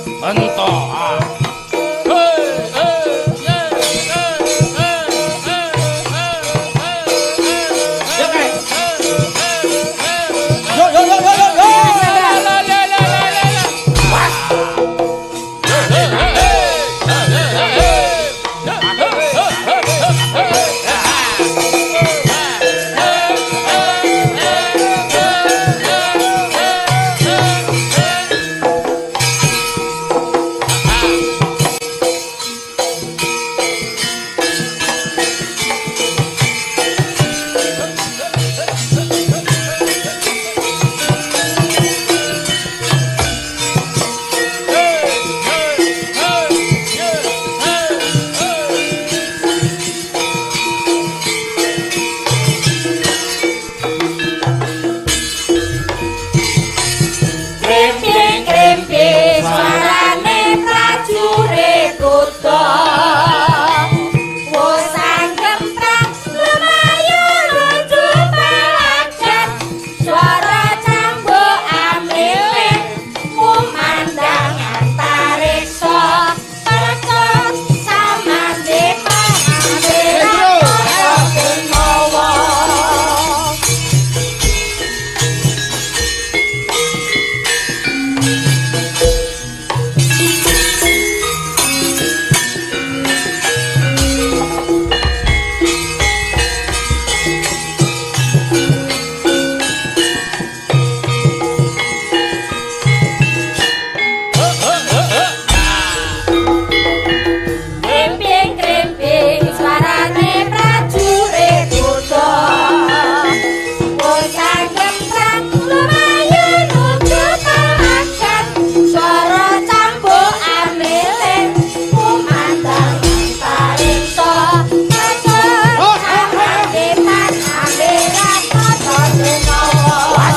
Ento. Yo yo yo yo yo. Kremping-kremping suarane prajurit kuda. Wos anggemprang lumayu nuju palagan. Swara cambuk amile kumandang antariksa. Perkut samandipa amira gunawa. Kremping-kremping suarane prajurit kuda. Wos anggemprang lumayu nuju palagan. Swara cambuk amile kumandang antariksa. Perkut samandipan amira tata denawa.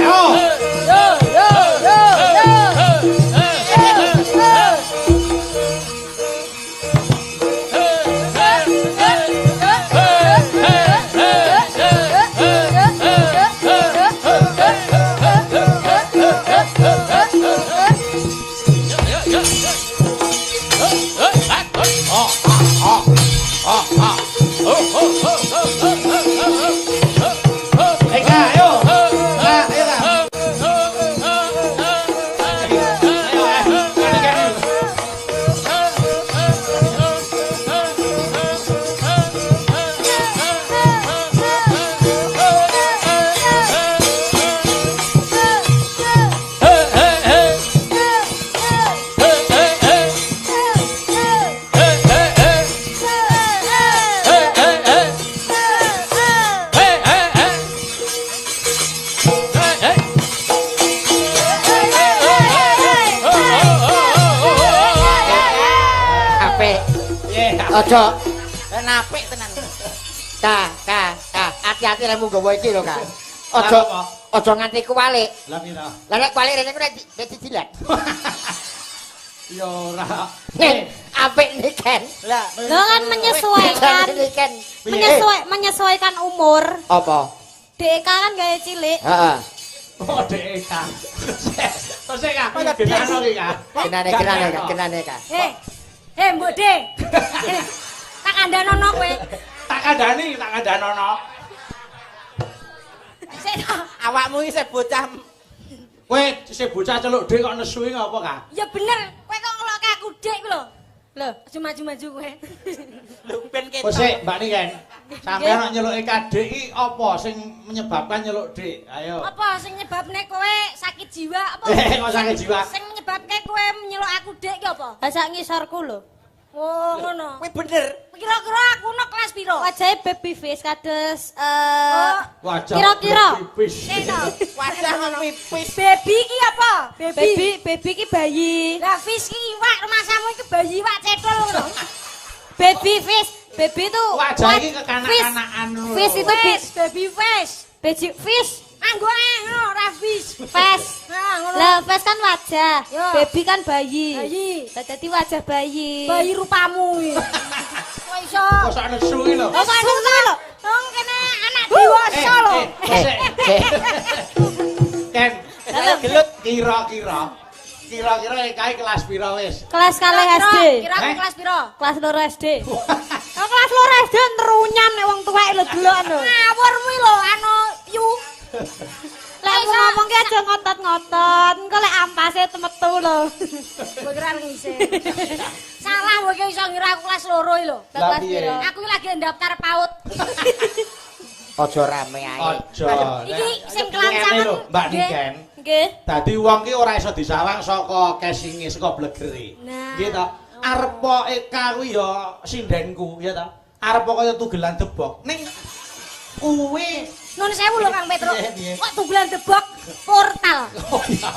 Yo. Yo yo yo yo. Eka, ayo. Ka, ayo Ka. Ayo, ayo. Apik. Piye? Aja Napik tenan. ka ka ka ati-ati lemu nggawa iki lho, Kak. Aja Apa? aja nganti kuwalik. Lah pira? Lah nek kuwalik rene ku nek dijilat. Ya ora. Nek apik niken. Lah, Lo kan menyesuaikan Niken. menyesuaikan umur. Apa? DK kan gawe cilik. Heeh. Oh, dek Kak. Terus Kak, genano iki Kak. Genane genane Kak, genane Kak. Hei. Hei, Mbok De. Tak kandhanono kowe. Tak kandhani, tak kandhanono. Sik ta. Awakmu iki sih bocah. Kowe sing bocah celuk dhek kok nesu iki ngapa, Kak? Ya bener, kowe kok ngelokke aku Dek ku lho. Lho, aja maju-maju kowe. Lho ben ketok. Kok sik, Mbak Niken. Sampeyan nek nyeluke kadhek iki apa sing menyebabkan nyeluk dhek? Ayo. Apa sing nyebabne kowe sakit jiwa apa? Eh, kok sakit jiwa? Sing nyebabke kowe nyeluk aku Dek ki apa? Lah sak ngisorku lho. Oh, ngono. Kuwi bener. Kira-kira aku no kelas piro? Wajahe baby face kados Oh, Wajah Kira-kira. pipis. sik to. Wajah ngono pipis. Baby ki apa? Baby. Baby baby ki bayi. Lah fish ki iwak rumasamu iki bayi iwak cethol ngono. Baby face, baby itu Wajah iki fish. kekanak-kanakan lho. Fish itu Fish, baby fish. baby fish, Anggo ae ngono ora fish. face. Nah, ngono. Lah face kan wajah, Ya. baby kan bayi. Bayi. Lah dadi wajah bayi. Bayi rupamu iki. Kok iso? Kok sak nesu iki lho. Kok Nesu lho. Wong kene anak Diwasa lho. Sik. Sik. Ken, Gelut. kira-kira kira-kira Eka kelas pira wis? Kelas kalih SD. Kira aku Eh? kelas piro? Kelas loro SD. Oh, kelas loro SD nerunyan nek wong tuwek lho delokan lho. Ngawur kuwi lho anu yu. Lek aku ngomong ki aja ngotot-ngotot, engko lek ampase temetu lho. Kowe kira arep ngisi. Salah kowe iki iso ngira aku kelas loro iki lho. Lah Kelas piye? piro? Aku iki lagi ndaftar PAUD. Aja rame ae. Aja. Iki sing Ngene kelancangan. lho, Mbak Nggih. Niken. Nggih. Dadi wong ki ora iso disawang saka casinge, saka blegere. Nah. Nggih ta? Arepa Eka kuwi ya sindenku, ya ta? Arepa kaya tugelan debok. Ning kuwi Nun sewu lho Kang Petro. Piye, piye? Kok tugelan debok portal. oh iya.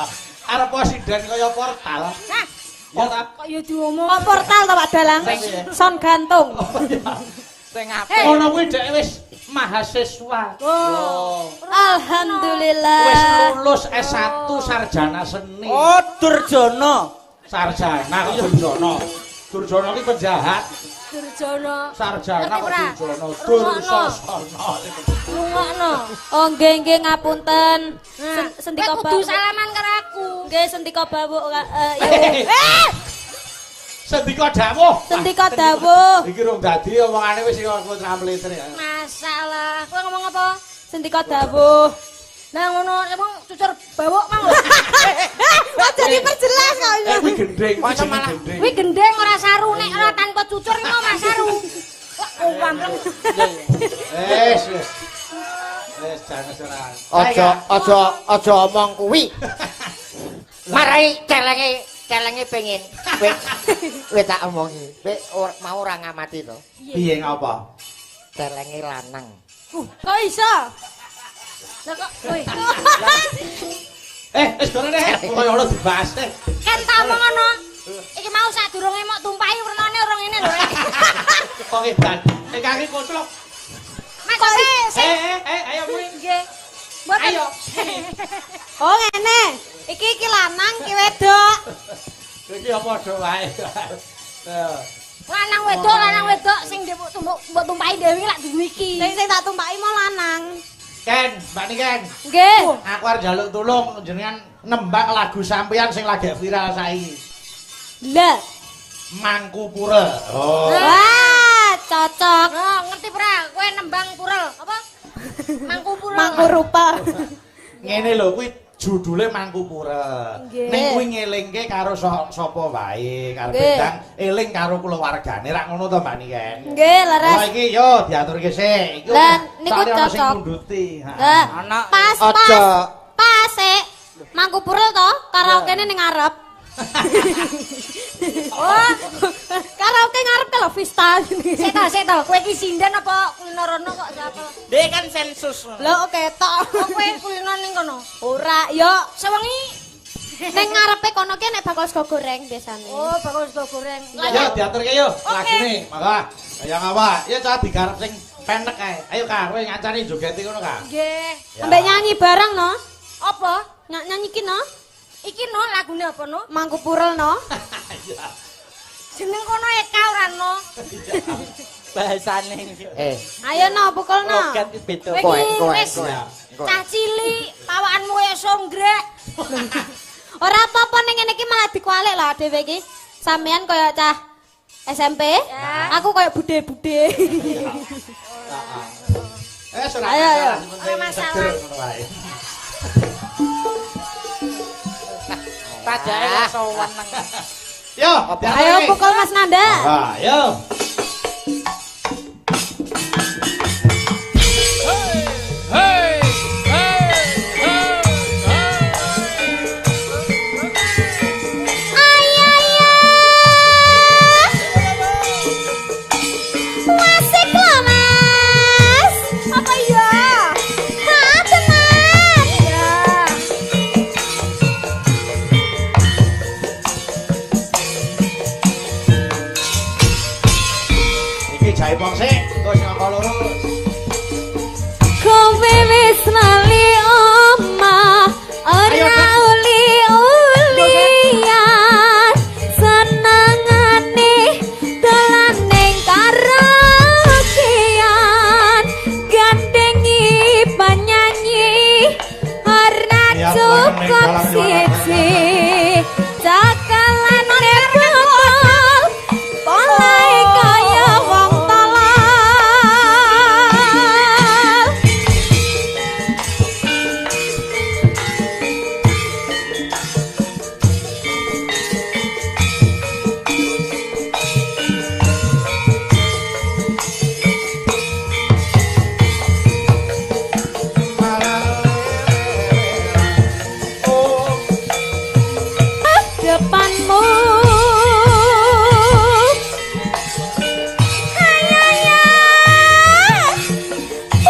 Arepa sinden kaya portal. Hah, Ya ta? kok ya diomong. Kok portal to Pak Dalang? Sing- Son gantung. Oh iya. Sing apik. Ngono kuwi dhek wis mahasiswa. Oh. Alhamdulillah. Wis lulus S1 sarjana seni. Oh, Durjono. Sarjana kok Durjono. Durjono ki penjahat. Durjono. Sarjana Ngerti kok ora? Durjono. Rungokno. Dursosono. Rungokno. Oh nggih nggih ngapunten. Nah, Sendika kowe kudu salaman karo aku. Nggih sendika bawuk ya. Eh! Sendika dawuh. Sendika dawuh. Iki rung dadi omongane wis aku tramplitre. Masalah. Kowe ngomong apa? Sendika dawuh. Lah ngono emang cucur bawuk mang lho. Kok jadi perjelas kok. Eh kuwi gendhing, kuwi Masa jenenge malah- gendhing. Kuwi gendeng ora saru nek ora tanpa cucur iki mau Mas saru. Wah, wampleng. Wis wis. Wis jangan ora. Aja aja aja omong kuwi. Marai celenge celenge pengin. Kowe kowe tak omongi. Kowe mau ora ngamati to. Piye ngapa? Celenge lanang. Kok iso? Lah kok kowe Eh, wis gorene kaya ono dibahas. eh. kan tak omong ngono. Iki mau sadurunge mok tumpahi wernane ora ngene lho. Rek. Kok edan. Eh kaki koclok. Mas eh sing Eh eh ayo muni. nggih. Mboten. Ayo. Oh ngene. Iki iki lanang iki wedok. Iki apa padha wae. Eh. Lanang wedok sing mbok tumpahi dhewe lak dudu iki. Sing sing tak tumpaki mau lanang. Ken, Mbak Niken. Nggih. Aku arep njaluk tulung jenengan nembang lagu sampeyan sing lagi viral saiki. Lah. Mangku Pura. Oh. Wah, cocok. Oh, ngerti ora? Kowe nembang purel apa? Mangku purel. Mangku rupa. Ngene lho kuwi judule Mangku Pura. Nggih. Ning kuwi ngelingke karo sapa wae, karepe Nggih. ndang eling karo kulawargane rak ngono to Mbak Niken. Nggih, leres. Oh iki yo diaturke sik. Iki Lah, niku soalnya ono sing cocok. munduti. Ha. Lah, Ana pas pas. Aja Pas sik. Mangku purel to, karaokene ning ngarep. Oh, karaoke ngarep ke lho Vista. Sik to, sik to. Kowe iki sinden apa kulino rono kok sapa? Dek kan sensus. Lho ketok. Kok kowe kulino ning kono? Ora, yo Sewengi. ning ngarepe kono ki nek bakul sego goreng biasane. Oh, bakul sego goreng. Yo diaturke yo lagune. Mangga. Kaya ngapa? Ya cah digarap sing penek kae. Ayo Kak, kowe ngancani jogeti ngono Kak. Nggih. Ya. Ambek nyanyi bareng no. Apa? Nyanyi ki no. Iki no lagune apa no? Mangku purel no. Jeneng kono Eka ora no. Bahasane iki. Ayo no pukul no. Logat iki beda. Kowe Kowe, iki kowe, wis kowe. cah cilik, pawakanmu kaya songgrek. Ora apa-apa ning ngene iki malah dikualik lah dhewe iki. Sampeyan kaya cah SMP, aku kaya bude-bude. Eh, ora Ayo, ayo. masalah, sing penting Ora masalah. seger ngono wae. Tajake kok soweneng. Yo, Ayo pukul Mas Nanda. Wah, yo. Ayo ayo. Wasik lho, Mas. Apa iya? Ha, tenan. Iya. Cukup siji cakalane botol polahe kaya wong tolol. Depanmu ayo ya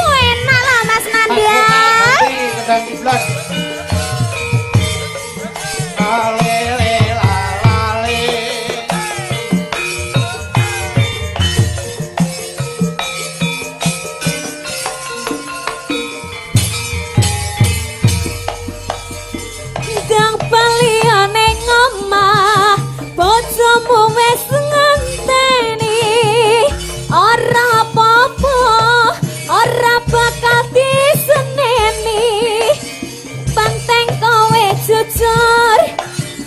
enak lah Mas Nanda. Kendang kiblat. Ale la lale. Ndang baliyane ngomah bojomu wis ngenteni, ora apa-apa ora bakal diseneni, penting kowe jujur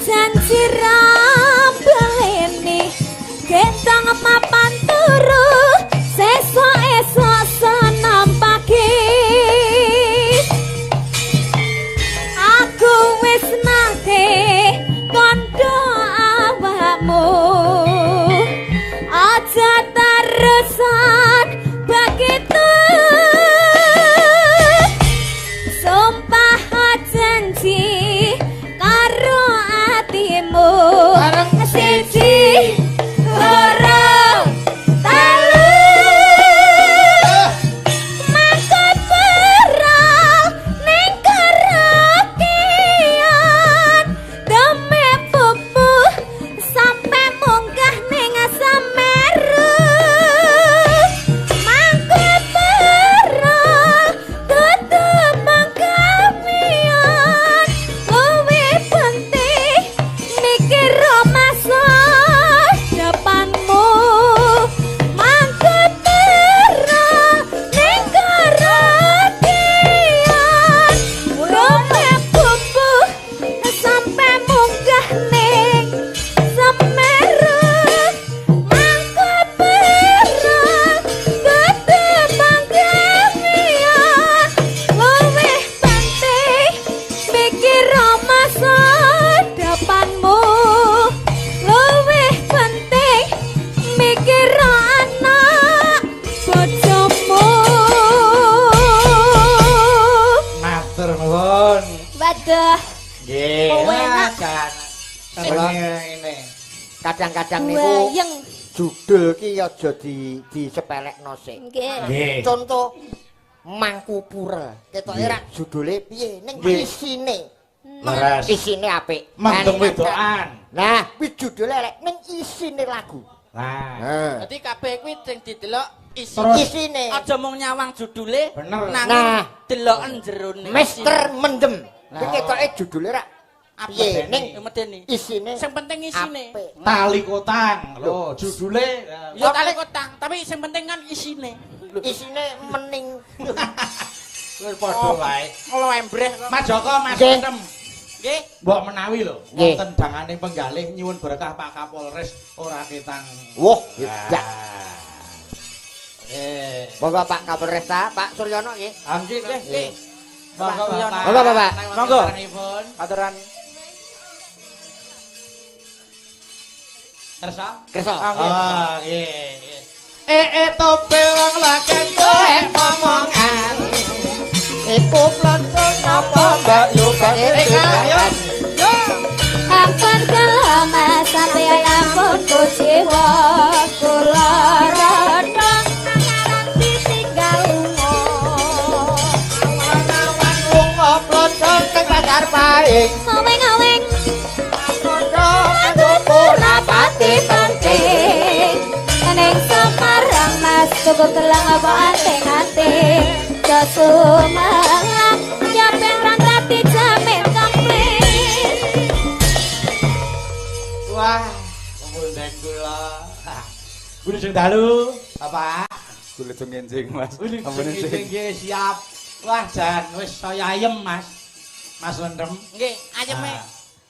janji ra baleni, gendong mapan turu sesuk esuk senam pagi. Aku wis nate kandha awakmu, aja terusan begitu, sumpah janji karo atimu. Bareng siji loro telu mangkut peral ning karakian deme pupuh sampe munggah ning Semeru, mangkut peral tutup pangkamian, luwih penting mikir masa depanmu, mangkut peral ning karakian deme pupuh sampe munggah ning Semeru, mangkut peral tutup pangkamian, luwih penting mikir masa depanmu, luwih penting mikir anak bojomu. Matur nuwun. Waduh, Nggih. Enak. Jan. Ngene. Kadang-kadang niku wayeng. Judul ki aja di disepelekno sik. Nggih. Nggih. Contoh Mangku Purel. Ketoke rak judule piye ning Nggih. isine. Leres. Isine apik. Mendem Kan- wedokan. Nah, kuwi judule elek ning isine lagu. Nah. Nah. Dadi kabeh kuwi sing didelok isi. Terus. Isine. Aja mung nyawang judule, Bener. nanging Nah. deloken jerone. Mister Mendem. Kuwi Nah. ketoke judule rak piye ning medeni. isine Sing penting isine. apik. Tali kotang. Lho, judule Ya tali kotang, tapi sing penting kan isine. Isine mening. wis padha wae. Nglombreh kok. Mas Joko, Mas Nggih. Ketem. Nggih. Mbok menawi lho, Nggih. wonten dangane penggalih nyuwun berkah Pak Kapolres ora ketang. Wah, hebat. Eh, Monggo Pak Kapolresta, Pak Suryono nggih. ah, nggih, nggih. Nggih. Monggo Bapak. Monggo, Bapak. Monggo. Sarengipun. Aturan. Kersa? Kersa. Ah, nggih. Eh, tope wong laken kowe omongan. Iku plonco napa Mbak Yu Ayo. Yo. Ampun kula Mas sampeyan ampun kuciwa kula rada pangaran ditinggal lunga. Awan lunga plonco teng pasar paing. Aweng-aweng Plonco kanggo ora pati penting. Ning Semarang Mas tuku gelang apa anting-anting. Sumelang ya ben ra dijamin komplit. Wah, pemundhen kula. Wilujeng dalu, Bapak. Wilujeng enjing, Mas. Wilujeng Ampun enjing nggih siap. Wah, jan wis saya ayem, Mas. Mas Lendem. Nggih, ayeme.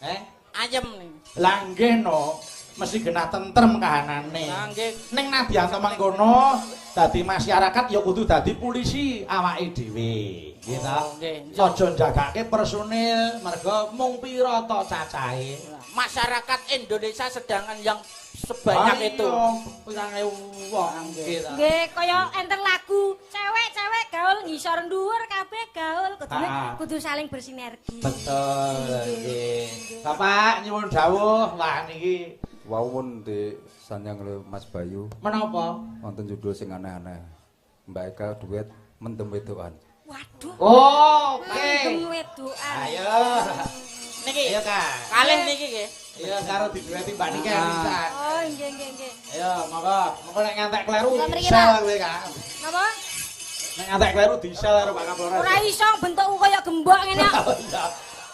Eh? Ayem nih. Lah nggih no, mesti genah tentrem kahanane. Lah nggih. Ning nadyan to mangkono, dadi masyarakat ya kudu dadi polisi awake dhewe. Nggih ta? Oh, nggih. Aja njagake personil mergo mung pira to cacahe. Masyarakat Indonesia sedangkan yang sebanyak itu. Pirang ewu wong nggih ta. Nggih, kaya enten lagu cewek-cewek gaul ngisor dhuwur kabeh gaul kudune kudu saling bersinergi. Betul nggih. Bapak nyuwun dawuh, wah niki Wau pun di sanyang oleh Mas Bayu menapa? Wonten judul sing aneh-aneh. Mbak Eka duet mendem wedokan. Waduh. Oh, oke. Mendem wedokan. Ayo. Niki. Ayo, Kak. Kalih niki nggih. Iya, karo didueti Mbak Niken pisan. Oh, nggih nggih nggih. Ayo, monggo. Monggo nek ngantek kleru Lah, mriki, disel Pak. kowe, Kak. Napa? Nek ngantek kleru disel karo Pak Kapolres. Ora iso bentukku kaya gembok ngene kok. Iya.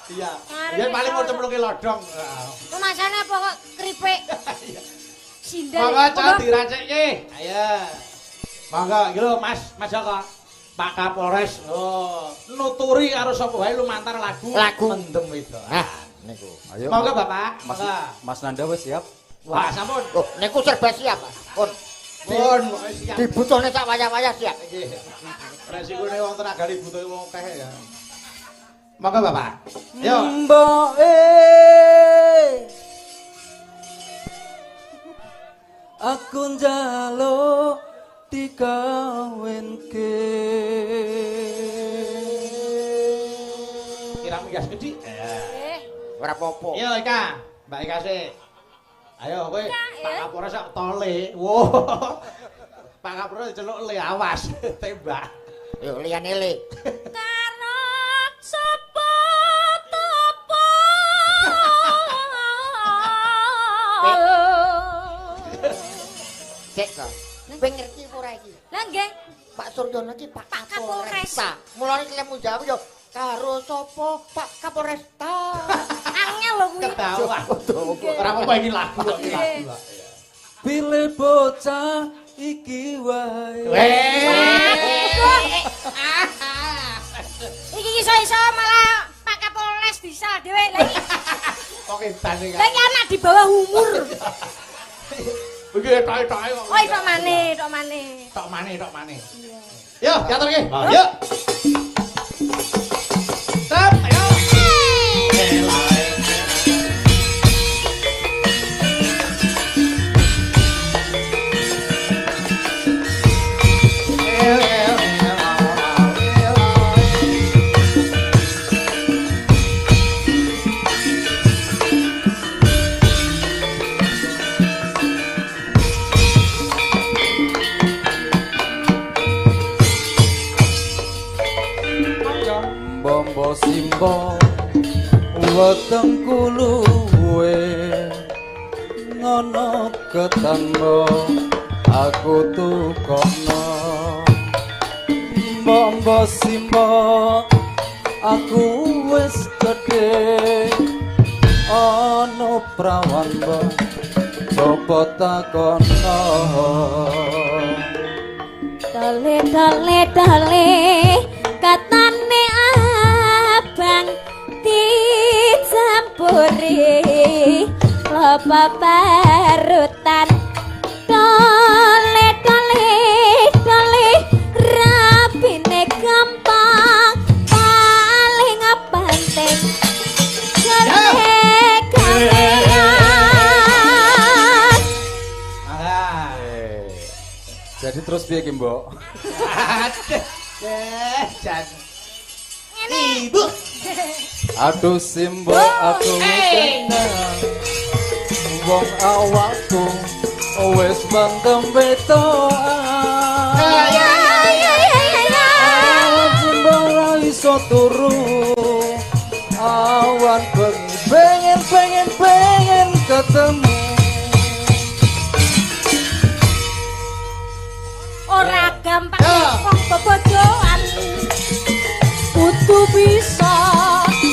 Iya. Arep Ya paling iso. mau cemplunge lodong. Rumasane apa kok keripik? Sindel. Monggo cah diracekke. Ayo. Monggo iki lho Mas, Mas Joko. Pak Kapolres, oh, nuturi karo sapa wae lumantar lagu Lagu. Mendem Wedokan. Nah, niku. Ayo. Monggo Bapak. Mas, Monggo. Mas Nanda wis siap? Wah, sampun. Oh, niku serba siap, Pak. Pun. Pun, pokoke siap. Dibutuhne sak wayah-wayah siap. Nggih. Resikone wong tenagane butuhe wong akeh ya. Monggo Bapak. Yo. Mboke aku njaluk dikawinke. Kira migas gedhi. Eh, Ora apa-apa. Yo Eka, Mbak Eka sik. Ayo kowe Pak ya. Kapolres sak tole. Wo. Pak Kapolres celuk le awas tembak. Yo liyane le. Karena sapa topo. Cek to. Kowe ngerti apa ora iki? Lah nggih, Pak Suryono iki Pak Pak Kapolres. Kapolresta. Mulane lemu jawab yo karo sapa Pak Kapolresta. Angel lho kuwi. Ketawa. Ora apa-apa iki lagu kok iki lagu kok. Pilih bocah iki wae. Weh. Iki iso-iso malah Pak Kapolres disal dhewe. Lah iki Kok edan iki. lah iki anak di bawah umur. Iki etok-etoke kok. Oh, tok maneh, tok maneh. Tok maneh, tok maneh. Yo, diaturke. Yo. Tep, ayo. Bombo simbo wetengku luwe ngono ketemu aku tukokno. Bombo simbo aku wis gedhe ana prawan mbok coba takono. Dole dole dole katane abang dicampuri klopo parutan. Dole dole dole rapine gampang paling penting golek gawean. Ah. Jadi terus piye ki, Mbok? Aduh, jan. Ibu. Aduh simbo aku kenal wong awakku wis mendem wetokan. Ya ya ya ya ya. Awan simbo ora iso turu awan bengi pengen pengen pengen ketemu. Ora gampang wong bebojoan. Kudu bisa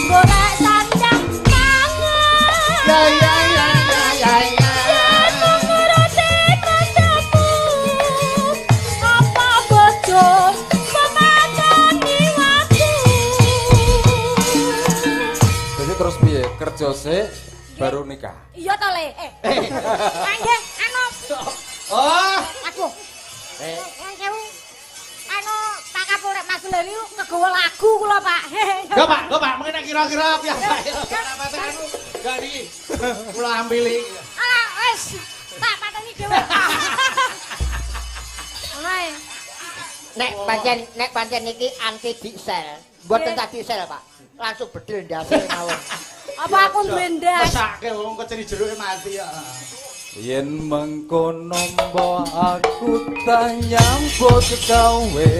golek sandang pangan. Ya ya ya ya ya. Yen ngroti kancamu, apa bojo pemakani waktu. Kerja sik baru nikah. Iya to, Le. Eh. Nggih, anu. Oh, Aduh. Eh, sewu. Anu, Pak Kapolres Mas Leli ngegawa lagu kula, Pak. Go Pak, go Pak, mungkin kira-kira piyambak. Anu, enggak niki. Kula ambili. Alah, wis. Tak pateni dhewe. Ngono ae. Nek pancen niki anti diesel. Mboten tak diesel, Pak. Langsung bedil ndase mawon. Apa aku duwe ndas? Mesake wong keceri jeruke mati ya. Yen mengkono mbok aku tak nyambut gawe.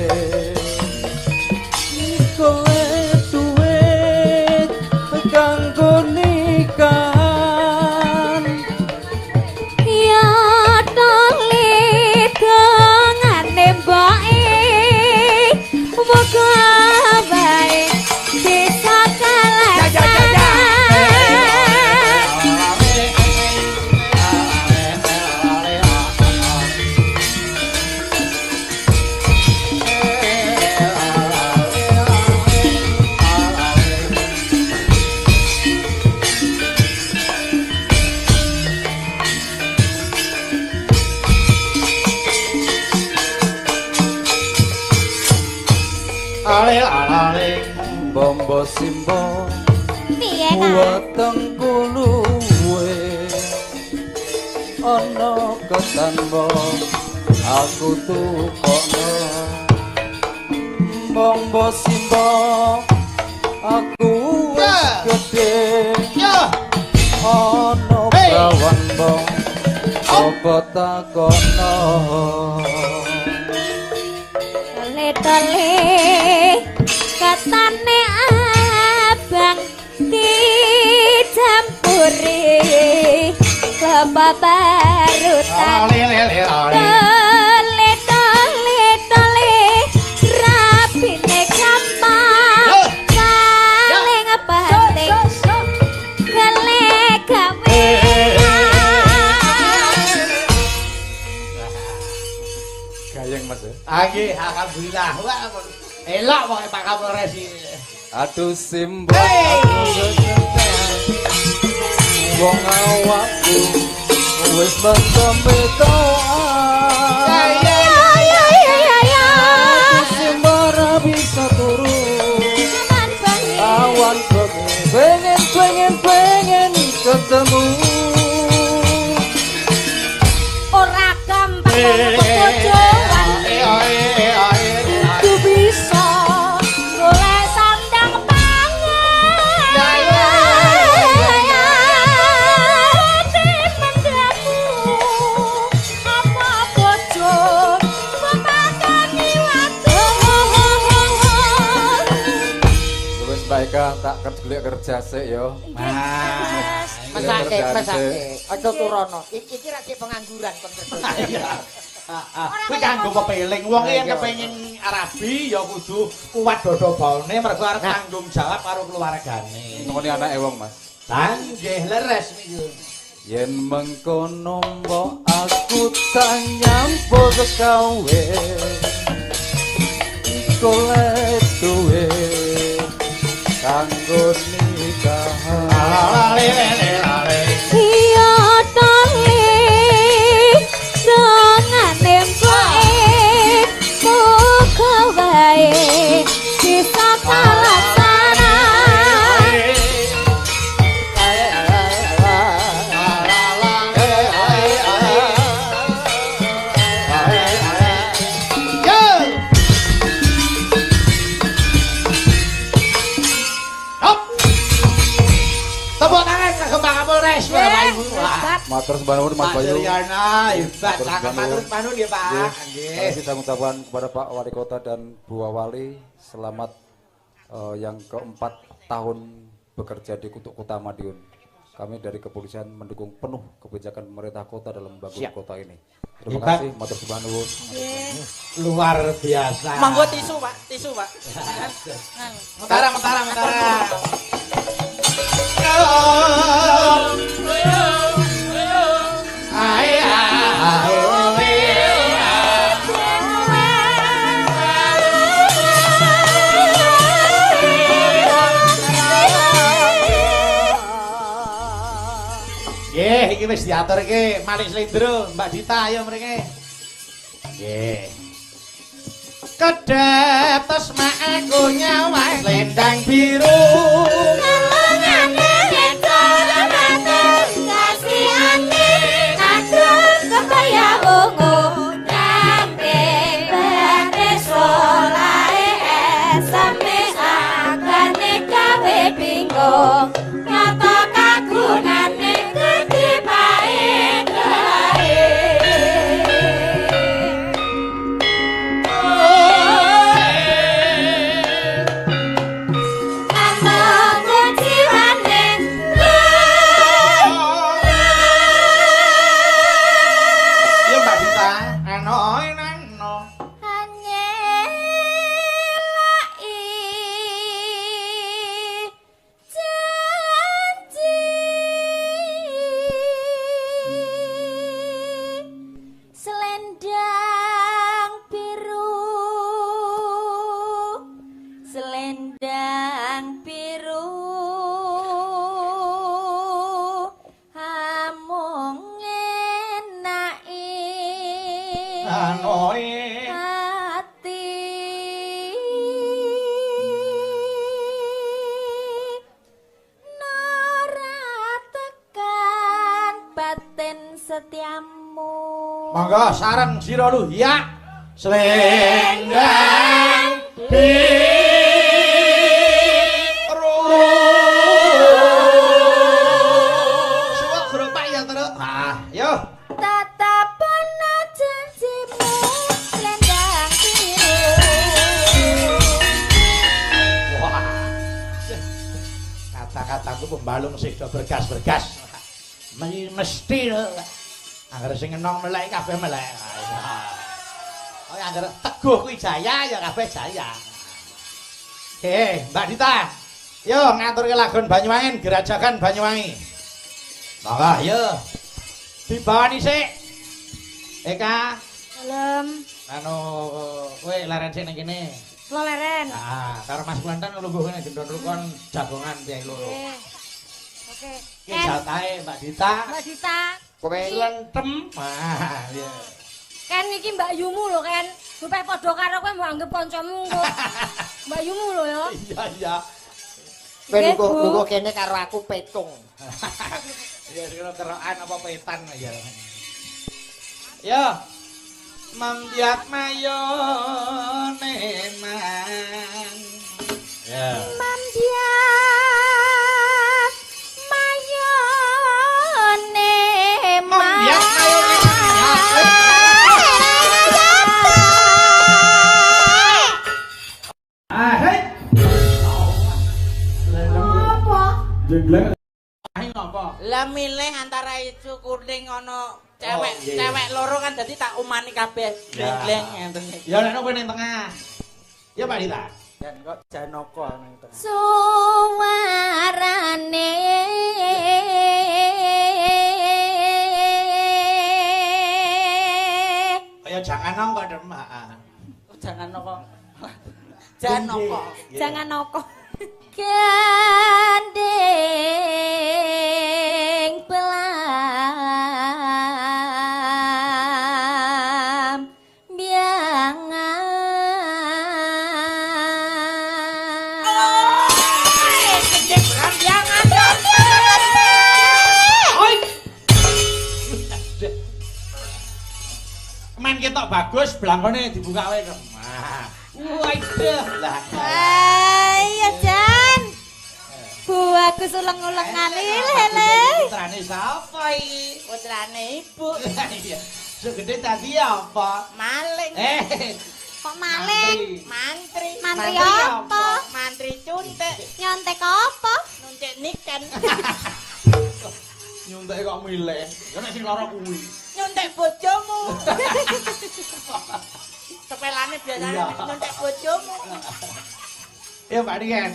Golek duit kanggo nikahan. Ya tole dongane mboke muga bae bisa kalaksanan. Ale ale. Bombo simbo Piye ta? wetengku luwe ana ketanbo aku tukokno. Bombo simbo aku wis gedhe Yo. ana prawan bong apa takono. Tole-tole katane abang dicampuri kepaparutan. Ale ale ale. Tole tole tole rapine gampang paling penting golek gawean. Gayeng Mas ya. Ah nggih, alhamdulillah. Wah, elok pokoke Pak Kapolres iki. Aduh simbo aku wong awakku wis mendem toan. Ya ya ya ya ya. Simbo ora bisa turu Aman bengi. awan bengi pengen pengen pengen ketemu. Ora gampang bojoan. Kudu bisa golek sandang pangan. Mendamu apa bojo pepakani watu. Wis Mbak Eka tak golek kerja sik yo. Mas. Mesake, mesake. Aja turono. Iki ra sik pengangguran kon kerja. Iya. Kuwi kanggo pepeling. Wong yen kepengin rabi ya kudu kuat dodo baune mergo arep tanggung jawab karo keluargane. Ngene anake wong Mas. Lah nggih leres niku. Yen mengkono mbok aku tak nyambut gawe golek duit kanggo nikahan. Ale ale ale. Iya tole dongane mboke muga wae bisa kalaksanan. Yo. Hop. Tepuk tangan kagem Pak Kapolres, Bapak Ibu. Wah. Hebat. Matur sembah nuwun Mas Pak Bayu. Suryana, hebat. Matur Sangat sembah matur nuwun. sembah nuwun ya, Pak. Nggih. Nggih. Sekali lagi saya mengucapkan kepada Pak Wali Kota dan Bu Wali selamat yang keempat tahun bekerja di Kota Madiun. Kami dari kepolisian mendukung penuh kebijakan pemerintah kota dalam membangun Siap. kota ini. Terima Hebat. kasih, matur sembah nuwun. Luar biasa. Monggo tisu, Pak, tisu, Pak. Mentara, mentara, mentara. Ae, ae, iki wis diaturke Malik Slendro, Mbak Dita ayo mrene. Nggih. Kedep tes aku nyawang selendang biru. Kalungane reto kasihane kadung kebaya ungu nanging bene solahe eseme agane gawe bingung nyata kagunane gedhe paedahe. Among jiwane Ya Mbak Dita, ano nano. Hanyelai janji selendang biru, selendang biru amung ngenaki Ano hati nora tekan batin setiamu. Monggo sareng sira lu ya. Selendang biru. Suwek gerobak ya terus. Ah, yo. Tatapono janjimu selendang biru. Wah. Kata-kataku pembalung sing do bergas-bergas. Mesti angger sing enong melek kabeh melek. Oh, angger teguh kuwi jaya ya kabeh jaya. Oke, Mbak Dita. Yo ngaturke lagon Banyuwangi, Gerajagan Banyuwangi. Monggo, yo. Dibawani sik. Eka, Dalem. Anu kowe leren sik ning kene. Lo leren. Ah, karo Mas Kulantan lungguh kene gendon rukun jagongan piye loro. Oke. Oke. Iki jatahe Mbak Dita. Mbak Dita. Kowe Lentem. Ah, iya. Ken iki Mbak Yumu lho, Ken. Supaya padha karo kowe mbok anggap kancamu kok. Mbak Yumu lho ya. Iya, iya. Kowe Nggih, Bu. lungguh kene karo aku petung. Ya kira kerokan apa petan ya. Yo. Membiak mayone man. Ya. Mambiak mayone Mambiak mayone Ah, hei. Apa? Jengleng. Ayo ngopo? Lah milih antara ijo kuning ana cewek, Oh, iya. cewek loro kan dadi tak umani kabeh. Ya. Gleng-gleng ngenten iki. Ya nek kowe ning tengah. Ya Mbak Dita. Jan kok Janaka nang tengah. Suwarane Kaya jangan nong kok demak. Oh, jangan kok. Janaka. Jangan noko. Gandeng belam biangan. Oi. Men ketok bagus blangkone dibuka wae kok. Wah, lah. Ayo Jan. Bu aku uleng-ulengan lele. Putrane sapa iki? Putrane ibu. Iya. Segede tadi apa? Maling. Kok maling? Mantri. Mantri Mantri apa? Mantri cuntik. Nyontek apa? Nuntik niken. Nyuntek kok milih. Ya nek sing lara kuwi. Nyuntik bojomu. Sepelane biasane Iya. nyuntik bojomu. Ya Mbak Niken.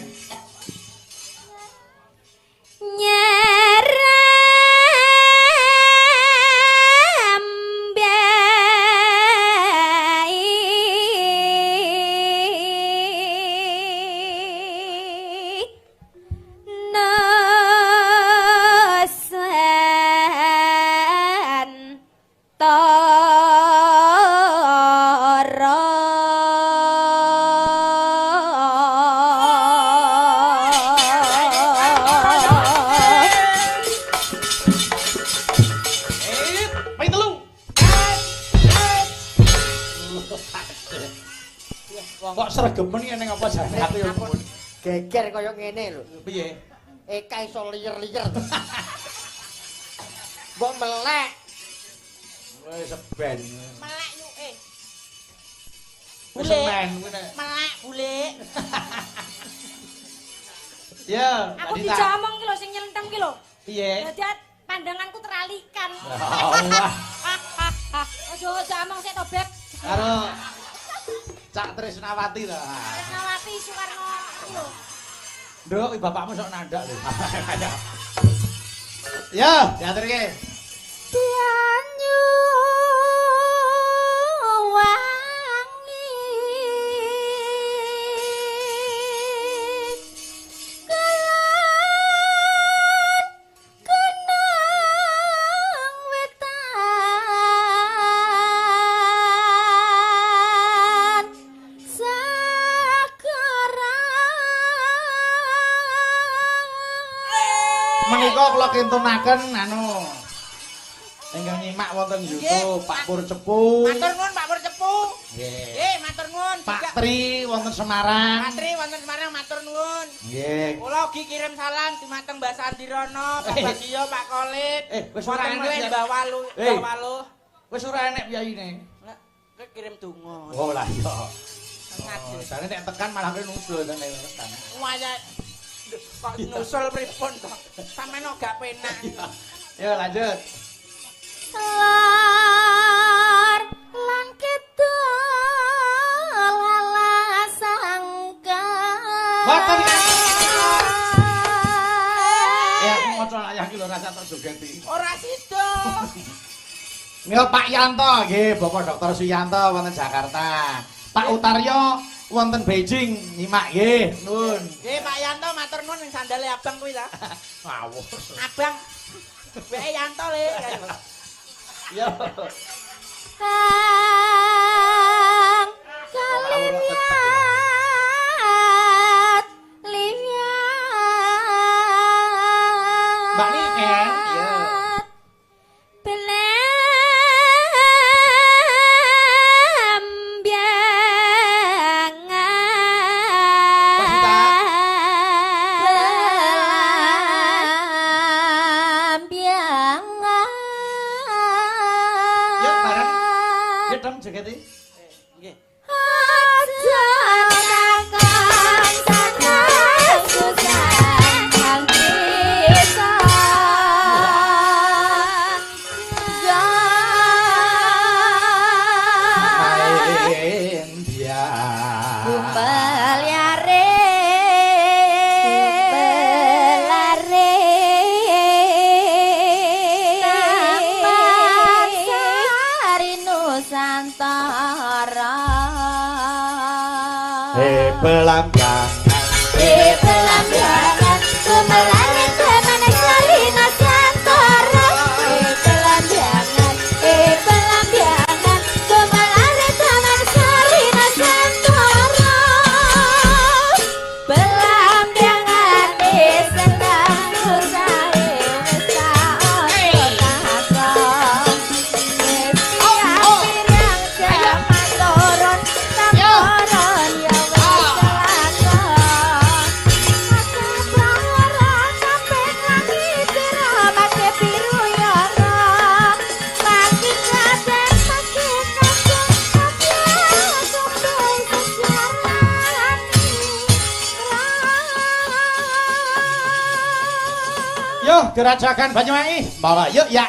Nyerembai Sregemen iki ning apa jane aku ya Ampun. Geger kaya ngene lho. Piye? Eka iso liyer-liyer. Mbok melek. Wis seben. Melek yuk eh. Wis Bule. semen kuwi nek. Melek bule. Ya, Aku Mbak Dita. dijak omong ki lho sing nyelentem ki lho. Piye? Dadi pandanganku teralihkan. Allah. Ojo ojo omong sik to, Beb. Karo Cak Trisnawati to. Tresnawati Soekarno ki lho. Nduk, kuwi bapakmu sok nandak lho. Ya, diaturke. Banyu wangi Kelon kenang wetan Segara. Menika kula kintunaken anu ingkang nyimak wonten YouTube Pak Pur Cepu. Matur nuwun Pak Pur Cepu. Nggih. Nggih, matur nuwun. Pak Tri wonten Semarang. Pak Tri wonten Semarang matur nuwun. Nggih. Kula ugi kirim salam dumateng Mbah Sandirono, Pak Bagio, Pak Kolit. Wis ora Wonten enek malih ya. Mbah Walu, Eh. Mbah Walu. Wis ora enek piyayine. Lah, kowe kirim donga. Oh lah iya. Sengaja. Oh, jane nek tekan malah kowe nusul tenan tekan. Waya kok nusul pripun to? Sampeyan kok gak penak. Ya lanjut. Lor lan kidul alasangka. Boten kan. Ya aku maca layah ki lho rasa tok jogeti. Ora sida. Nggih Pak Yanto nggih, Bapak Dr. Suyanto wonten Jakarta. Pak Utaryo wonten Beijing nyimak nggih. Nuwun. Nggih Pak Yanto matur nuwun ning sandale abang kuwi ta. Ngawur. Abang. Weke Yanto le. Ya. Kang kaliniat liat. Mbak Niken, iya. Belambiangan. Belambiangan. Yuk, bareng. Yuk dong jogeti. Nggih. Aja takon sangat susah kang bisa. Ya. Main dia. Gumpel yare, gumpel lare, Taman Sari Nusantara. Belambangan. Eh belambangan, gumelare taman sari Nusantara. Eh belambangan, eh belambangan, gumelare taman sari Nusantara. Belambangan senang susahe wis tak ono takon. Wis pirang-pirang jaman turun temurun ya wis kelakon. Masa prahara sampe langit make biru ya roh. Makin kabeh makin kabeh kabeh kabeh sejarah. Yo, gerajakan Banyuwangi. Monggo yuk ya.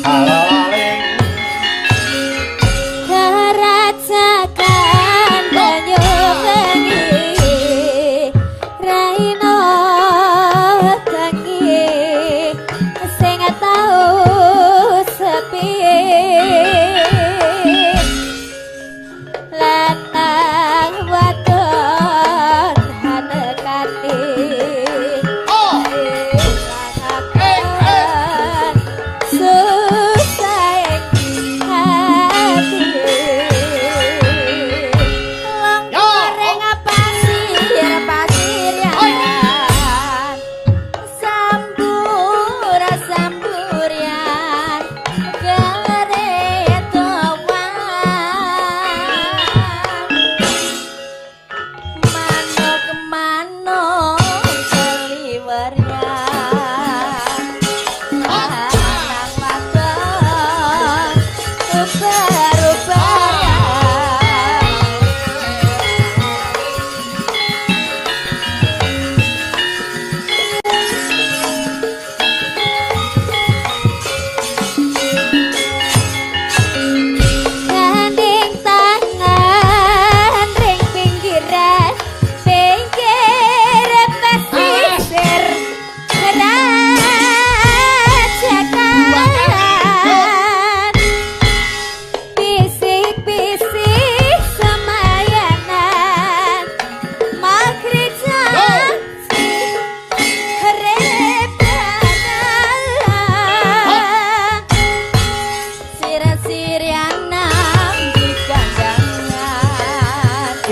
Halo, Kerajakan Banyuwangi.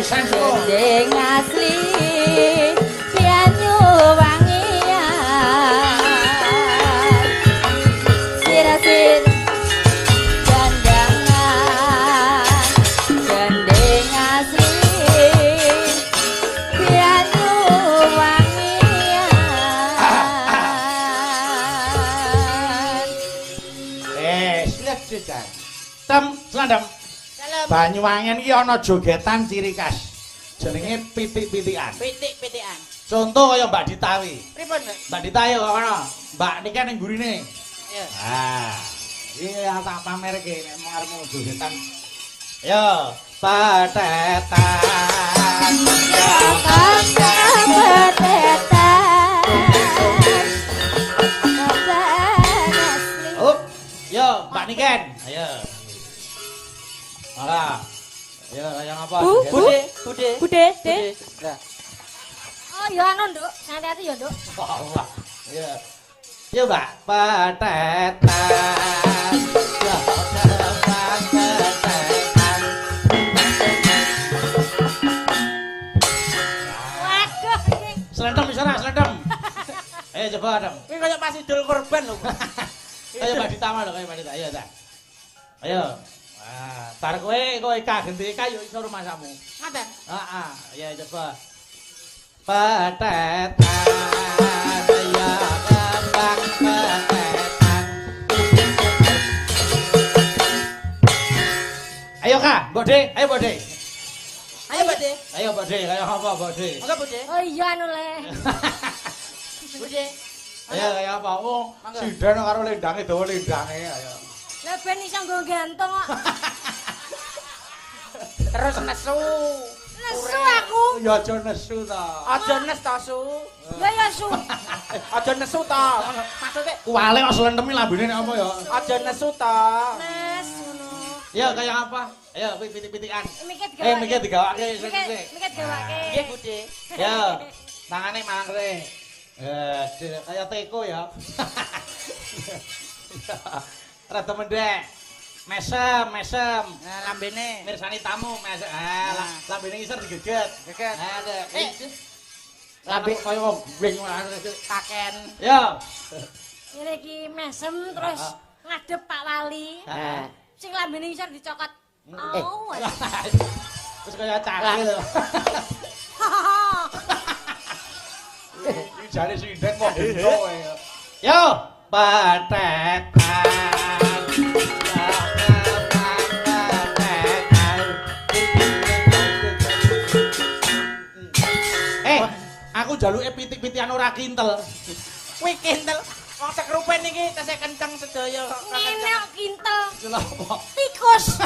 Pisan kok. Gending asli banyu wangian. Sirasir dandangan gending asli banyu wangian. Siap Jan. Tem selandam. Banyuwangen iki ana jogetan ciri khas. Jenenge pitik-pitikan. Pitik-pitikan. Contoh kaya Mbak Ditawi. Pripun, Mbak? Mbak Dita ya kok ana. Mbak niki ning gurine. Iya. Ah. Iki tak pamerke nek mau arep jogetan. Yo, patetan. Patetan. Asli. Up. Yo, Mbak Niken. Ayo. Maka. Ayo, kaya ngapa? Bu, Bude, bude. Bude, De. Lah, Oh, ya anu, Nduk. Hati-hati ya, Nduk. Allah. Iya. Yo, Mbak. Patetan. Yo, patetan. Waduh, iki. Selendem bisa ora, selendem. Ayo coba, Adam. Kuwi kaya pas idul korban lho. Ayo Mbak Dita lho, kaya Mbak Dita. Ayo ta. Ayo. Wah, bar kowe kowe Eka genti Eka yo iso rumasamu. Ngoten. Heeh, ya coba. Patetan ya kembang patetan. Ayo Kak, Mbok De, ayo Mbok De. Ayo, Bude. Ayo Mbok De, kaya apa Mbok De? Monggo, Bude. Oh iya anu le. Bude. Ayo kaya apa? Wong Monggo. sinden karo lendange dawa lendange ayo. Lah ben iso nggo gantung kok. Terus nesu. Nesu aku. Ya aja nesu ta. Aja nes to, Su. Ya ya su. Aja nesu to. Maksudnya Kuwale kok slentemi lambene nek apa ya? aja nesu to. Mas ngono. Ya kaya apa? Ayo kuwi pitik-pitikan. Mike digawake. Mike digawake sing Mike sik. Mike digawake. Nggih, Bude. Ya, tangane mangre. Kaya teko ya. Rada mendek. Mesem, mesem. Nah, lambene. Mirsani tamu mesem. Ah, lambene ngisor digeget. Geget. Ah, Eh. Lambe kaya wong gweng Kaken. Ya. Ngene iki mesem terus ngadep Pak Wali. Nah. Sing lambene ngisor dicokot. Eh. Oh. Terus kaya cakil. Iki jare sinden kok gendok kowe. Yo, patetan. Aku jaluke pitik-pitikan ora kintel. Kuwi kintel. Wong sekrupen iki tesih kenceng sedaya kok. Ngene kok kintel. Lha apa? Tikus.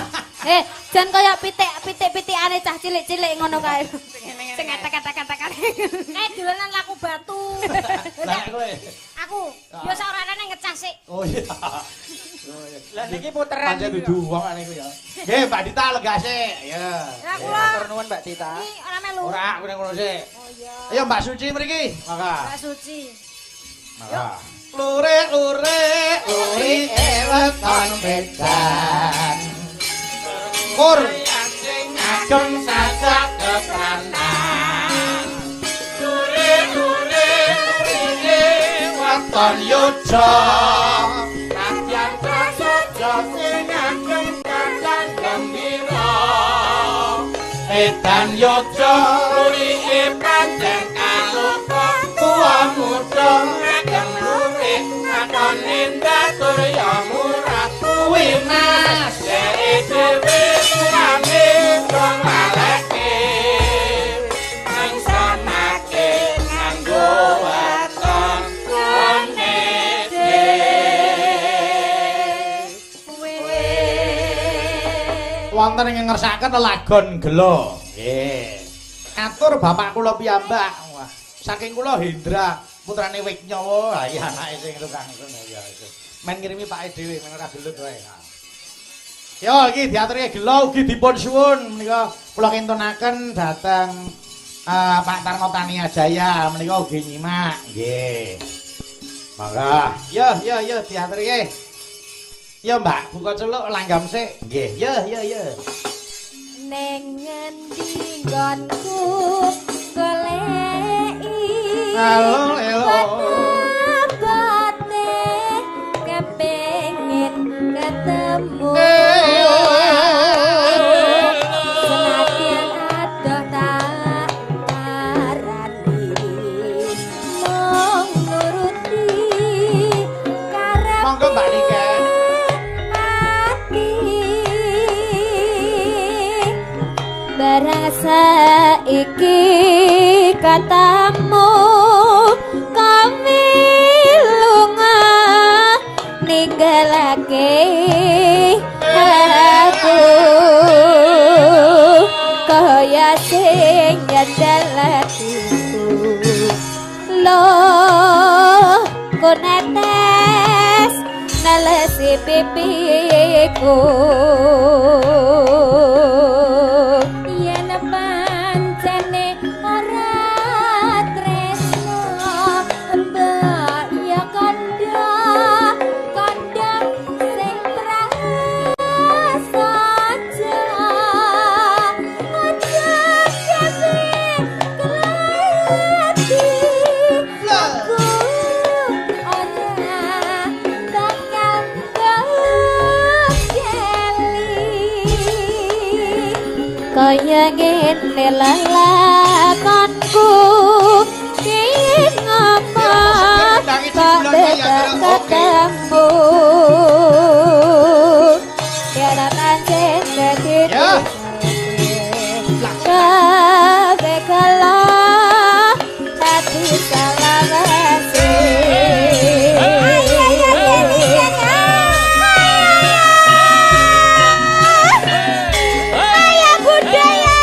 Jan kaya pitik-pitik-pitikane cah cilik-cilik ngono kae. Sing Sing etek-etek-etekan. Kayak dolanan laku batu. Lah kowe. Aku biasa ora ana ngecas sik. Oh iya. Oh iya. Lah niki puteran. Pancen dudu wong ngene iku ya. Nggih, Mbak Dita lega sik. Ya. Lah kula Matur nuwun Mbak Dita. iki ora melu. Ora aku ning kono sik. Oh iya. Ayo Mbak Suci mriki. Maka. Mbak Suci. Maka. Lure lure luri weton bedan. Kur ageng sajak kepranan. Lure lure luri weton yojo. Nadyan prasaja sing ageng kacang gembira. Edan yojo lurike pancen kaloka tuwa muda ageng lurik ngakoni ndatur ya murah kuwi mas dhek dhewe rame wong laleke nangsanake nganggo waton kone wonten ing ngersakaken lelagon gelo. Nggih. Atur bapak kula piyambak. Wah, saking kula Hendra putrane Wiknyawa. Ha iya anake sing tukang ngono ya. Men ngirimi pake dhewe men ora gelut wae. Yo iki diaturke gelo ugi dipun suwun menika kula kintunaken dhateng Pak Tarno Tania Jaya menika ugi nyimak. Nggih. Mangga. Yo yo yo diaturke. Yo Mbak, buka celuk langgam sik. Nggih. Yo yo yo. Neng ngendi nggonku goleki Halo, elo. Bate kepengin ketemu. Senadyan adoh tak arani mung nuruti karepe Monggo Mbak Niken. Ati. Barang saiki katamu kami lunga ninggalake aku kaya sing nyandal atiku loh konetes nalesi pipiku yen pancene ora tresno mbak ya kandha kandha sing prasaja aja gawe kelati aku ora bakal keli kaya ngene lelakonku piye ngapa kok dadak ketemu ya pancen dadi Ya. kabeh kala hati salawase. Ayo budaya.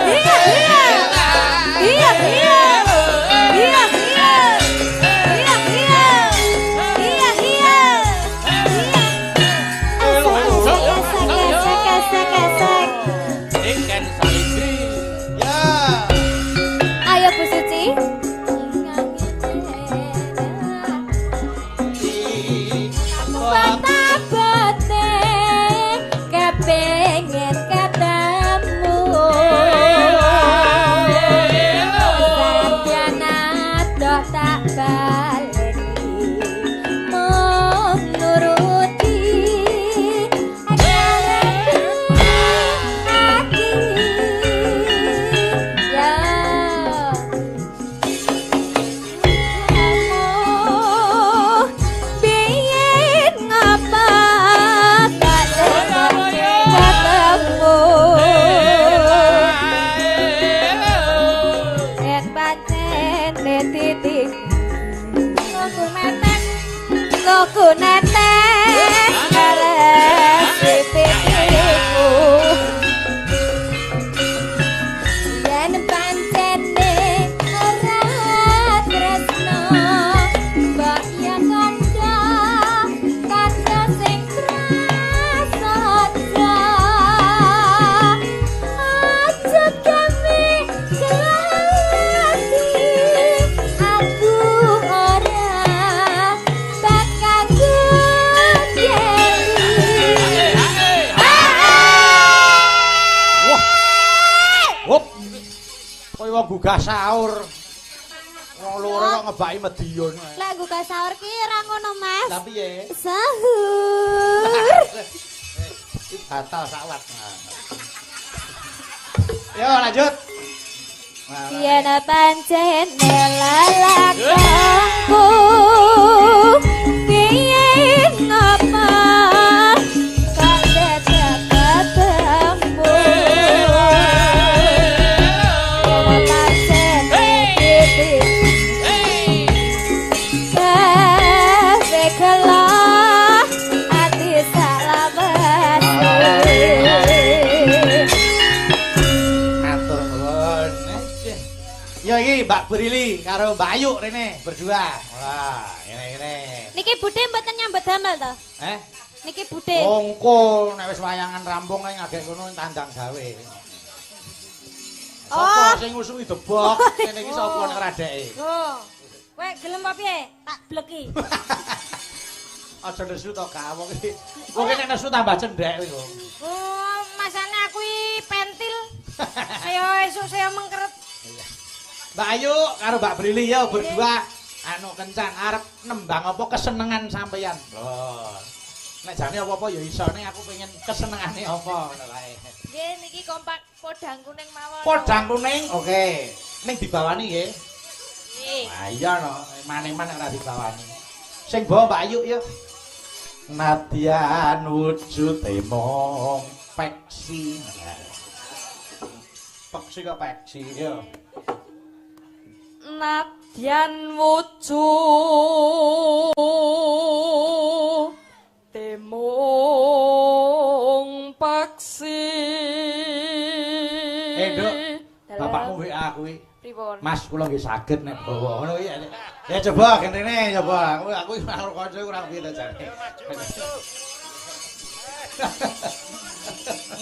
Iya iya. Iya iya. Iya iya. Iya iya. Iya iya. Iya. Asek asek asek asek asek. Niken Salindri. Ya. Ayo Bu Suci. Bata-bate kepengen ketemu. Sadyan adoh tak baleni mung nuruti karepe ati. Ya. Biyen ngapa tak ketemu yen pancen titik loku netes ngeles pipiku yen pancene ora tresno mbok ya kandha kandha sing prasaja aja gawe kelati aku ora bakal kejeli. Wah. Hop. Kowe wong gugah sahur. Wong loro kok ngebaki Medion. Lek gugah sahur ki ora ngono, Mas. Lah piye? Sahur. Iki batal sawat. Yo lanjut. Yen pancen lelakonku piye ngapa kok dadak ketemu yen pancen titik kabeh kala ati salawase. Matur nuwun. Ya iki Mbak Brili karo Mbak Ayu rene berdua. Wah, ngene-ngene. Niki budhe mboten nyambut damel to? Eh? Niki budhe. Ongko nek wis wayangan rampung kae ngagek kono tandang gawe. Oh. Sapa sing ngusungi debok ngene iki sapa nek radeke? Oh. Kowe gelem apa piye? Tak bleki. Aja nesu to gak wong iki. Wong nek nesu tambah cendhek kuwi. Oh, masane aku iki pentil. Saya esuk saya mengkeret. Mbak Ayu karo Mbak Brili ya berdua anu kencan arep nembang apa kesenengan sampeyan. Lho. Nek jane apa-apa ya iso ning aku pengen kesenengane apa ngono kae. Nggih niki kompak podang kuning mawon. Podang kuning, oke. Ning dibawani nggih. Nggih. Lah iya no, maneman ora dibawani. Sing bawa Mbak Ayu ya. Nadyan wujude mung peksi. Peksi kok peksi ya. Nadyan wujud mung peksi. Nduk, bapakmu WA kuwi. Pripun? Mas kula nggih saged nek bawa ngono kuwi. Ya coba gentrene coba. Aku karo kanca kurang piye ta jane.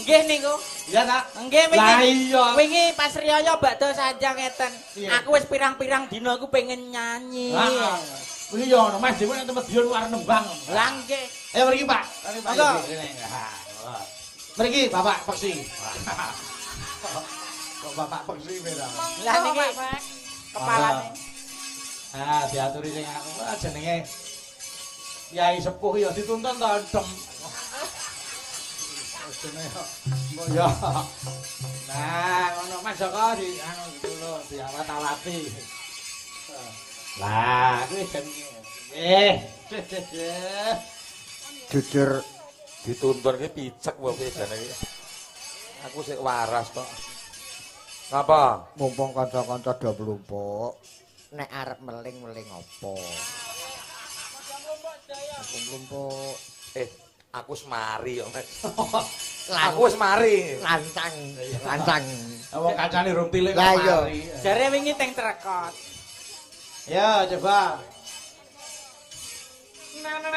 Nggih niku. Iya ta? Nggih wingi. Lah iya. Wingi pas riyaya bakdo sanjang ngeten. Iya. Aku wis pirang-pirang dina aku pengen nyanyi. Heeh. Kuwi yo ngono Mas dhewe nek Medion arep nembang. Lah nggih. Ayo mriki Pak. Monggo. Mriki Bapak Peksi. Kok Bapak Peksi pira? Lah niki kepalane. Ah, diaturi sing aku jenenge Yai Sepuh ya dituntun to dem. Jenenge mbok ya. Nah, ngono Mas Joko di anu dulu diawat-awati. Lah, kuwi jenenge. Nggih. Jujur dituntun ki picek wae piye jane iki. Aku sik waras kok. Ngapa? Mumpung kanca-kanca do mlumpuk, nek arep meling-meling apa? Mlumpuk. Aku wis mari kok, Mas. Aku wis mari. Lancang, lancang. Wong kancane rung tilik kok mari. Jare wingi teng Trekot. Ya, coba. Nano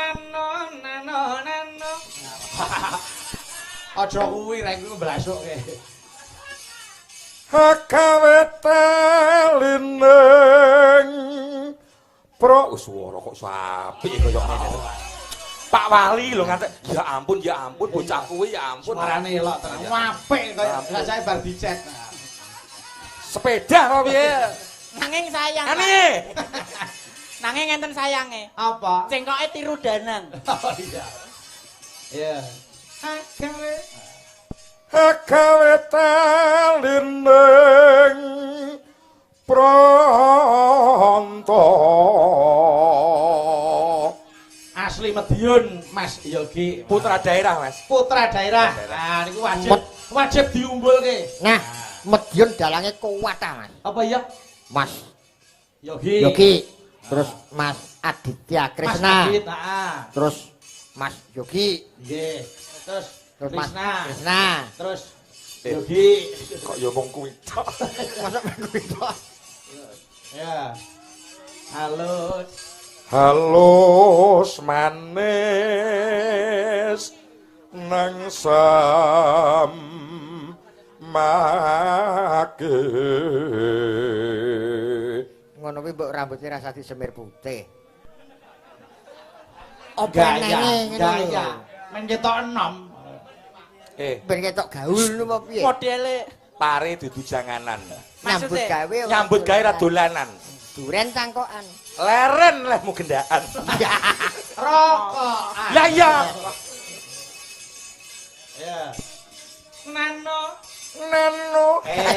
nano nano. Aja kuwi rek kuwi mblesukke. Hakawe telining pro swara kok sapi kaya ngene. Pak Wali lho ngantek ya ampun bocah kuwi ya ampun. Suarane elok tenan. Apik kaya rasane bar dicet. Sepeda apa piye? Nanging sayang. Ane. Nanging enten sayange. Apa? Cengkoke tiru danang. Oh iya. Iya. Hakawe hakawe telining pronto. Asli Madiun Mas Yogi. Putra daerah Mas. Putra daerah. Nah niku wajib wajib diumbulke. Nah, Madiun dalange kuwat ta Mas. Apa iya? Mas Yogi. Yogi. Terus Mas Aditya Krishna. Mas Adit, heeh. Terus Mas Yogi. Nggih. Terus Krishna. Krishna. Terus Yogi. Kok ya mung kuwi tok. Mosok mung kuwi tok. Ya. Halus. Halus manis nang samake. Ngono kuwi mbok rambutnya rasa disemir putih. Apa Gaya, gaya. Men ketok enom. Ben ketok gaul ngono apa piye? Modele pare dudu janganan. Nyambut gawe nyambut gawe ra dolanan. Duren cangkokan. Leren lehmu gendaan. Rokokan. Lah iya. Ya. Nano nano. Kula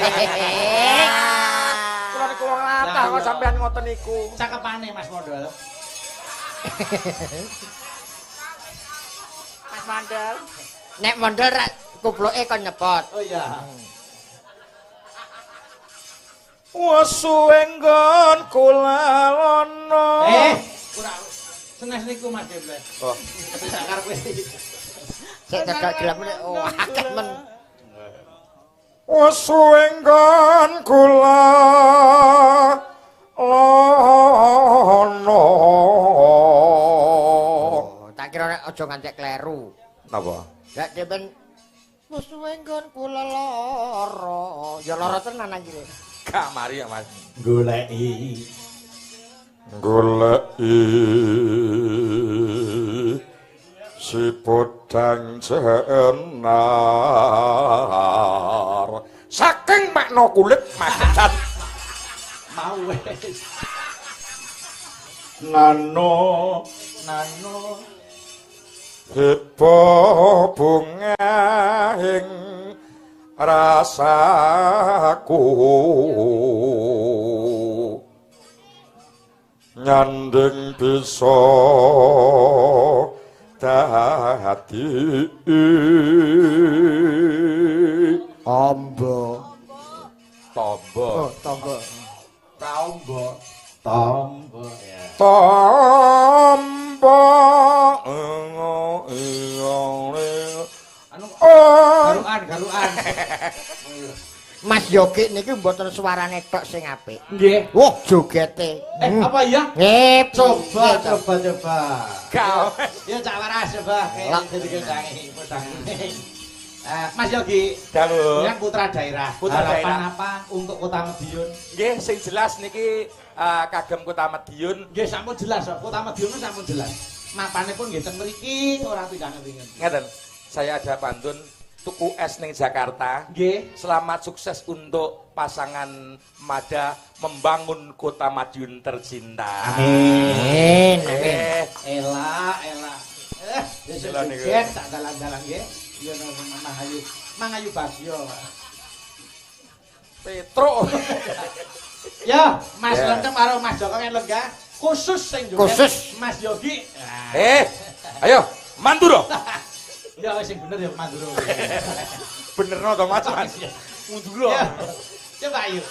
niku wong latah kok sampean ngoten niku. Cakepane Mas Mondol. Mas Mondol. Nek mondol rak kupluke kon nyepot. Oh iya. Wesu enggon kula lono. Kurang senes niku Mas Geblek. Oh. Sak karepe. Sik cedhak gelap nek oh akeh men. Wesu enggon kula lono. Oh, tak kira nek aja ngantek kleru. Napa? Lah depen wesu enggon kula lara. Ya lara tenan anjire. Gak mari ya Mas. Goleki. Goleki Si podang jenar saking makna kulit magetan mau wis. Nano nano heba bunga ing rasaku nyanding bisa dadi amba tombo. Oh, tombo. Tombo. Tombo ya. Tombo. Anu garukan, garukan. Mas Yogi niki mboten suarane tok sing apik. Nggih. Wah, jogete. Apa ya? Nggih, coba coba coba. Gawe. Ya Cak Waras coba. Dadi podang kuning. Mas Yogi, dalu. Yang putra daerah. Putra harapan daerah. Apa untuk Kota Madiun? Nggih, sing jelas niki kagem Kota Madiun. Nggih, sampun jelas kok. Kota Madiun sampun jelas. Mapane pun nggih teng mriki ora pindah ngendi-ngendi. Ngeten. Saya ada pantun tuku es ning Jakarta. Nggih. Selamat sukses untuk pasangan Mada membangun Kota Madiun tercinta. Amin. Amin. Ela, ela. Besok joget tak dalan-dalan nggih. Ya nang Mangayu, Mangayu Bagyo. Petro. Ya, Mas Lencem karo Mas Joko kan lenggah khusus sing joget. Khusus Mas Yogi. Ayo, Manduro. Ya sing bener ya Manduro. Benerno to Mas, Mas. Manduro. Coba ayo.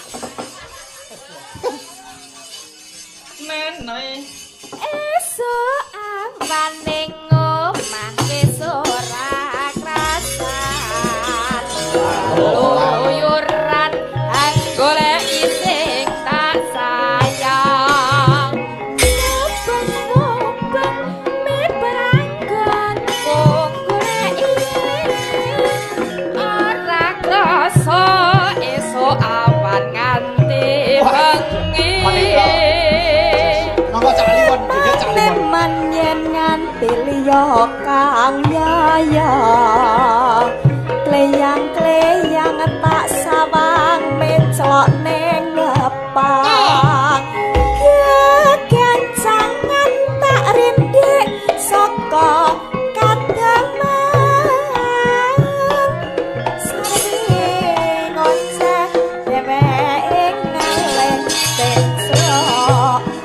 Nenoe esuk awan ning omah wis ora krasan. Luyuran goleki sing tak sayang. Mubeng-mubeng miberanggon goleki ora krasa esuk awan nganti bengi. Monggo Cak Liwon, joget Cak Liwon. Memang yen nganti liya kang yaya. Kleyang-kleyang tak sawang menclok ning ngepang. Kegancangan tak rindik saka kademan. Sering ngoceh dheweke ngelih penclokan.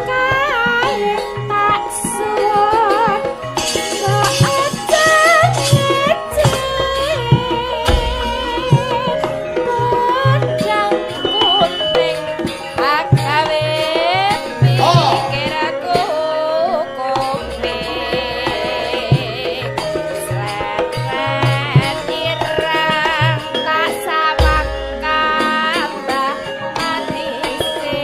Kae tak suwun kok aja ngece. Podang kuning agawe pikirku kombe. Sret ireng tak sawang tambah manise.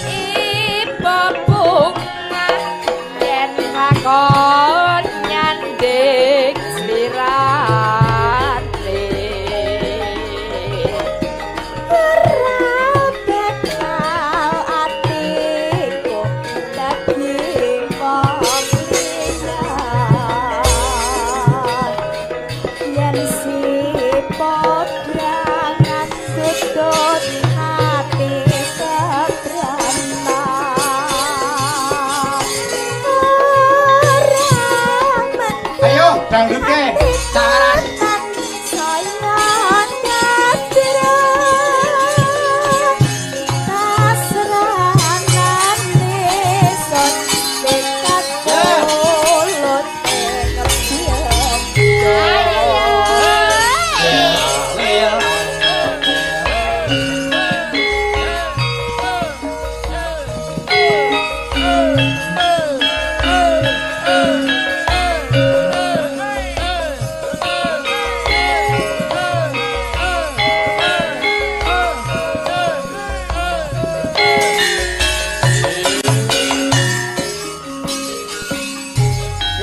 Ibu bunga yen lakon nyanding slirane. Ora bekal atiku dadi wong liya. Yen si podhangan tutut ati kebrana. Ora Ayo dangdutke Cak Waras.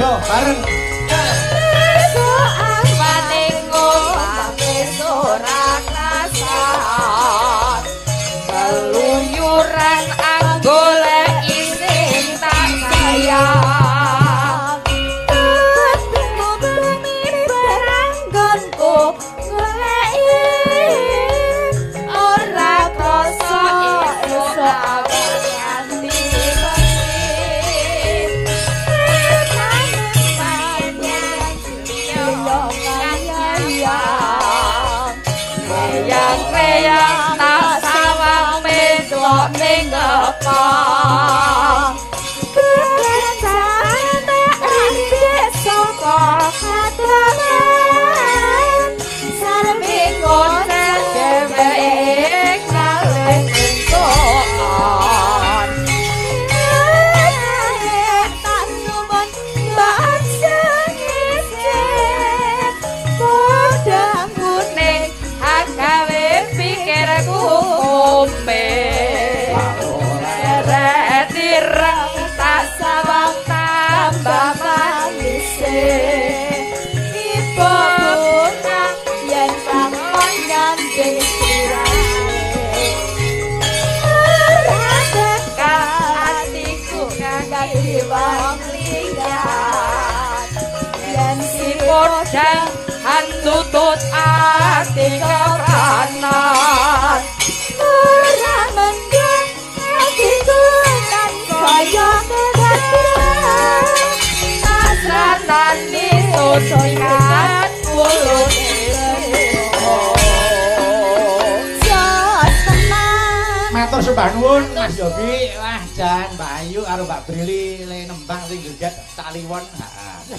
Yo bareng. Awane omah wis ora krasan. Keluyuran ning ngepong. Kekencane tak rindik saka katongan. Sarmi ngoceh dheweke kalih engkoan. Tak nuwun mbak sengise podang kuning agawe pikirku ome. Seret ireng tak sawang tambah manise. Ibu bunga yen takon nyanding sirahe. Ora tekan atiku kanggo wong liyan. Yen si podang antutut ati kepranan. Ora mendung atiku tansaya kedatrian. Pasranani susukan mulut. Matur sembah nuwun Mas Yogi, wah jan Mbak Ayu karo Mbak Brili le nembang sing joget caliwon. Heeh.